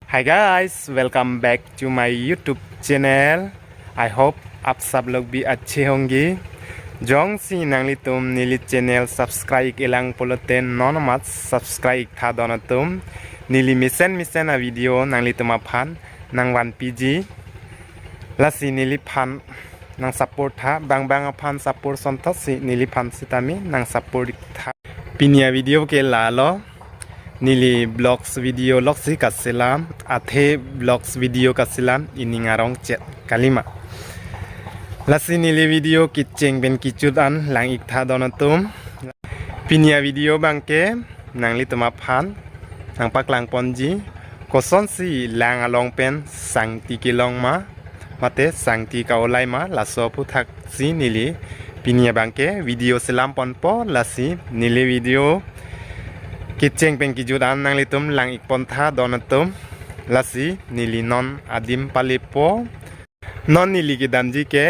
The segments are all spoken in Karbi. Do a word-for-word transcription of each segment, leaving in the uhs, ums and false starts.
Hi guys, welcome back to my YouTube channel. I hope आप सब लोग भी अच्छे होंगे. Jongsi nanglitum neli channel subscribe ik-elang pulote non mat subscribe iktha don atum. Neli mesen mesen a video nanglitum aphan nangvanpiji. Lasi neliphan nang support tha, bang bang aphan support sonthotsi neliphan sitame nang support iktha. Pini a video ke lalo, neli vlogs video loksi kaselam, athe vlogs video kaselam ining arong chet kalima. Lasi neli video kecheng pen kejut an lang iktha don atum. Pini a video abangke nanglitum aphan nangpaklang ponji, kosonsi lang along pen sangti kelong ma, mate sangti ka-olai ma, laso aphuthaksi neli pini abangke video selam ponpo. Lasi neli video kecheng pen kejut an nanglitum lang ik pontha don atum. Lasi neli non adim palepo. Non neli kedamji ke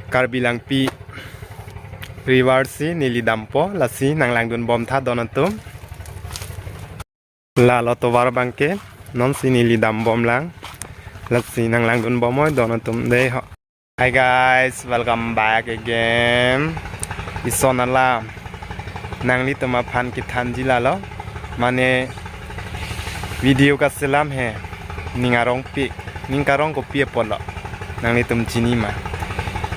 Karbi Langpi River si neli dampo, lasi nanglangdun bomtha don atum. Lalo tovar abangke, nonsi neli dam bomlang. Lasi nanglangdun bomnoi don atum dei ho. Hi guys, welcome back again. Ison alam nanglitum aphan kethanji lalo. Mane video kaselam he, ning arong pi, ning karong kopi apotlo, nanglitum chini ma?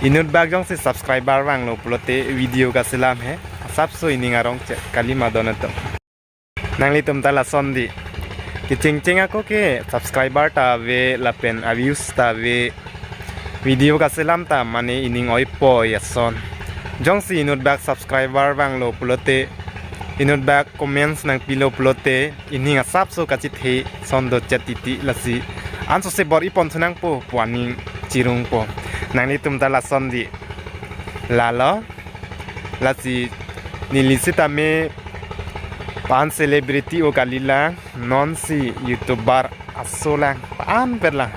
Inut bak jongsi subscriber vanglo pulote video kaselam he, asapso ining arong chet kalima don atum. Nanglitum ta lason dei. Kechengcheng ako ke subscriber ta ave lapen a views ta ave. Video kaselam ta mane ining oipo ason. Jongsi inut bak subscriber vanglo pulote, inut bak comments nangpilo pulote, ining asapso kachethe son do chet titi. Lasi ansose bor-i ponthu nangpo pu aning chirungpo. Nanglitum ta lason dei. Lalo. Lasi neli sitame pan celebrity o kalilang, nonsi YouTuber aso lang, pan pet lang.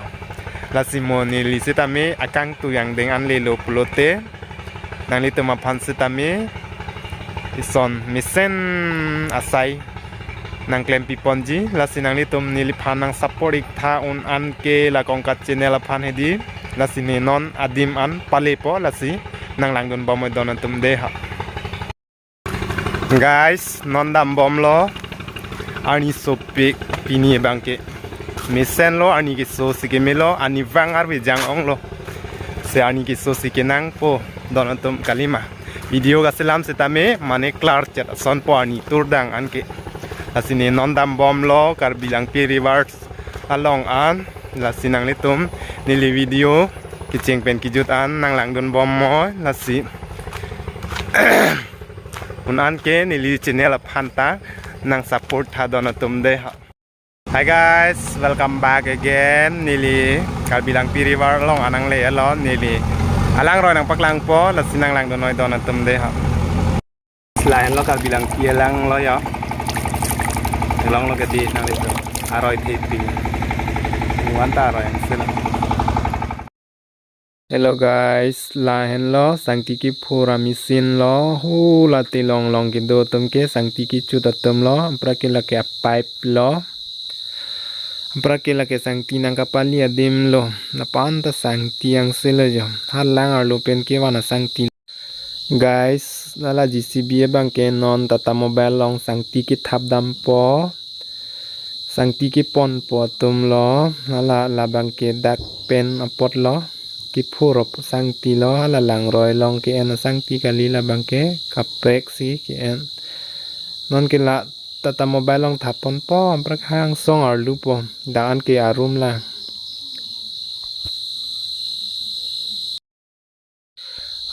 Lasi mo neli sitame akangtui angdeng anlelo pulote, nanglitum aphan sitame ison mesen asai nangklempi ponji. Lasi nanglitum neliphan nang support iktha un an ke Lakongkat channel aphan hedi. Lasi ne non adim an palepo, lasi nanglangdun bomnoi don atum dei ha. Guys, non dam bomlo. Arni sopik pini abangke. Mesenlo, arni keso si kemelo, arni vang arve jang-onglo. Se arni keso si kenangpo don atum kalima. Video kaselam sitame mane klar chet asonpo arni turdang anke. Lasi ne non dam bomlo Karbi Langpi River along an. Lasi nanglitum neli video kecheng pen kejut an nanglangdun bomnoi, lasi un an ke neli channel aphan ta nang support tha don atum dei ha. Hi guys, welcome back again. Neli Karbi Langpi River along an nanglelo, neli alangroi nangpaklangpo, lasi nanglangdunnoi don atum dei ha. Lahenlo Karbi Langpi alanglo ya. Alanglo ke di nanglitum. Aroi thepi. Muan ta aroi angselo. Hello guys, lahenlo sangti kephur a machine lo, hu la telong long kedo atum ke sangti kechut atum lo, apra ke lake a pipe lo, apra ke lake sangti nangkapali adim lo, lapu an ta sangti angselo jo, halang arlo pen kevan a sangti. Guys, hala J C B abangke non Tata Mobile along sangti kethap dampo. Sangti keponpo atum lo, hala labangke dak pen apot lo, kephur sangti lo, hala langroi along ke-en sangti kali, labangke kaprek si ke-en. Non ke la Tata Mobile along thap ponpo, apra ke hangsong arlupo, dak an ke arum la.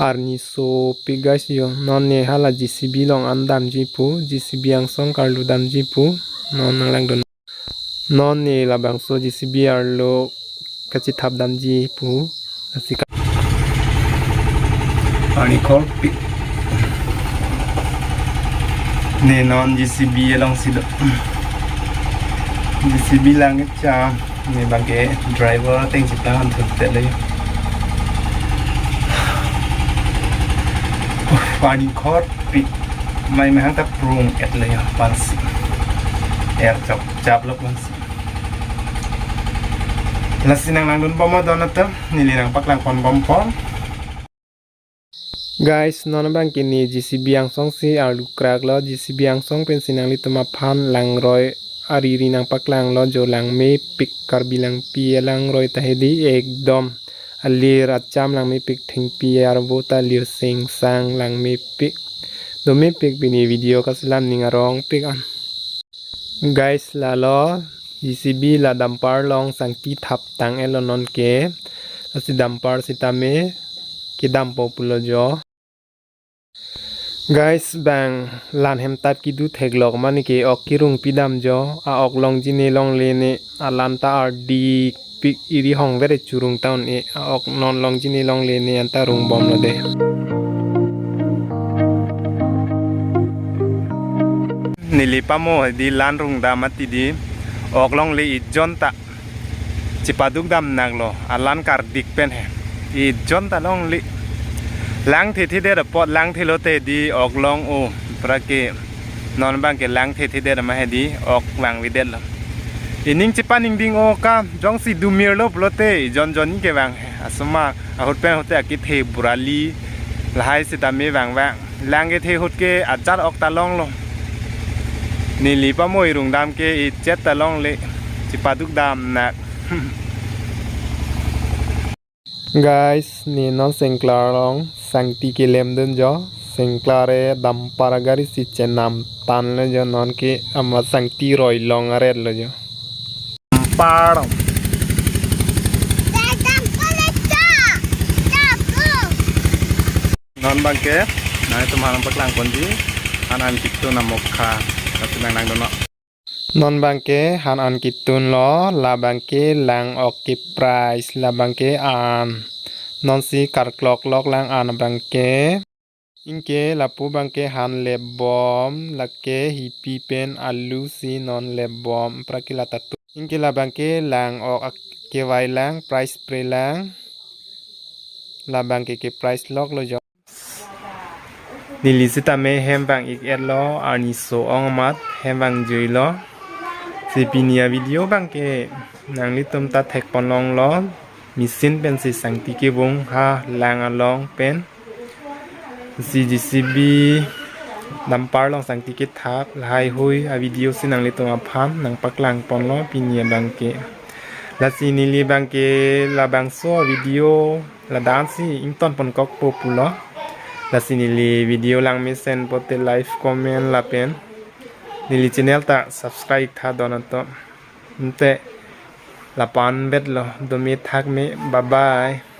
Arni sopik guys jo, non ne hala J C B along an damji pu, J C B angsong karlu damji pu, non nanglangdun. Non ne labangso J C B arlo kachethap damji pu, lasi ka. Arni korpi. Ne non J C B along si do. J C B lang cha. Ne bangke driver ateng chita han thunte le. Pani khor pi. Mai mahang ta prung et le ya pansi. Er chop chap lo pansi. Lasi nanglangdun bom don atum, neli nangpaklang pon bom pon. Guys, non abang ke ne J C B angsong si arlu krak lo, J C B angsong pensi nanglitum aphan langroi ariri nangpaklang lo jo, langmepik, Karbi Langpi alangroi ta hedi ekdom alir acham langmepik, thengpi arvo ta lir sengsang langmepik. Domepik, pini video kasilam ning arongpik an. Guys, lalo J C B la dumper along sangti thap tang-et lo non ke. Lasi dumper sitame kedampo pulo jo. Guys, bang lan hem tap kedo theklok mane ke ok kerung pidam jo, a-ok longji ne longle ne, alan ta ardikpik, iri hongver churung ta un-e, a-ok non longji ne longle ne anta rung bom lo de. Neli pamo hedi lan rungdam ati di, ok longle ijon ta chepaduk dam naklo, alan kardik pen he. Ijon ta longle. Lang thethedet apot, lang thelote di ok long-o, pra ke non abang ke lang thethedet ma hedi ok vangvedet lo. Ining chepaningding-o ka, jongsi dumir lo pulote ijon jon ke vang he. Asoma ahut pen ahut te akethe burali lahai sitame vangvang. Lang kethe ahut ke ajat ok ta longlo. Neli pamo irungdam ke ichet ta longle, chepaduk dam nak. Guys, ne non sengklar along sangti kelemdun jo. Sengklar e dumper agari si chenam tan le jo, non ke amat sangti roi long aret lo jo. Dumper. Non abang ke, nangtum aphan nangpaklang ponji, han an ketun amokha, nangtum nanglangdun non. Non abang ke han an ketun lo, labang ke lang ok ke price, labang ke an. Non si karklok lok lang an abang ke. Anke lapu abang ke han lep bom, lake hipi pen alu si non lep bom, pra ke la ta tu. Anke labang ke lang ok ak-, kevai lang, price pre lang. Labang ke ke price lok lo jo. Neli sitame hem vang-ik-et lo, arni so-ong amat hem vangjui lo. Si pini avideo abang ke nanglitum ta thek pon longlo. Machine pensi sangti kevung ha lang along pen. Si J C B dumper along sangti kethap, lahai hui avideo si nanglitum aphan nangpaklang ponlo pini abang ke. Lasi neli abang ke labangso avideo ladak si ington pon kokpo pulo. Lasi neli video langmesen pote like, comment lapen neli channel ta subscribe tha don atum. Ante lapu-an bet lo, dome thakme, bye bye.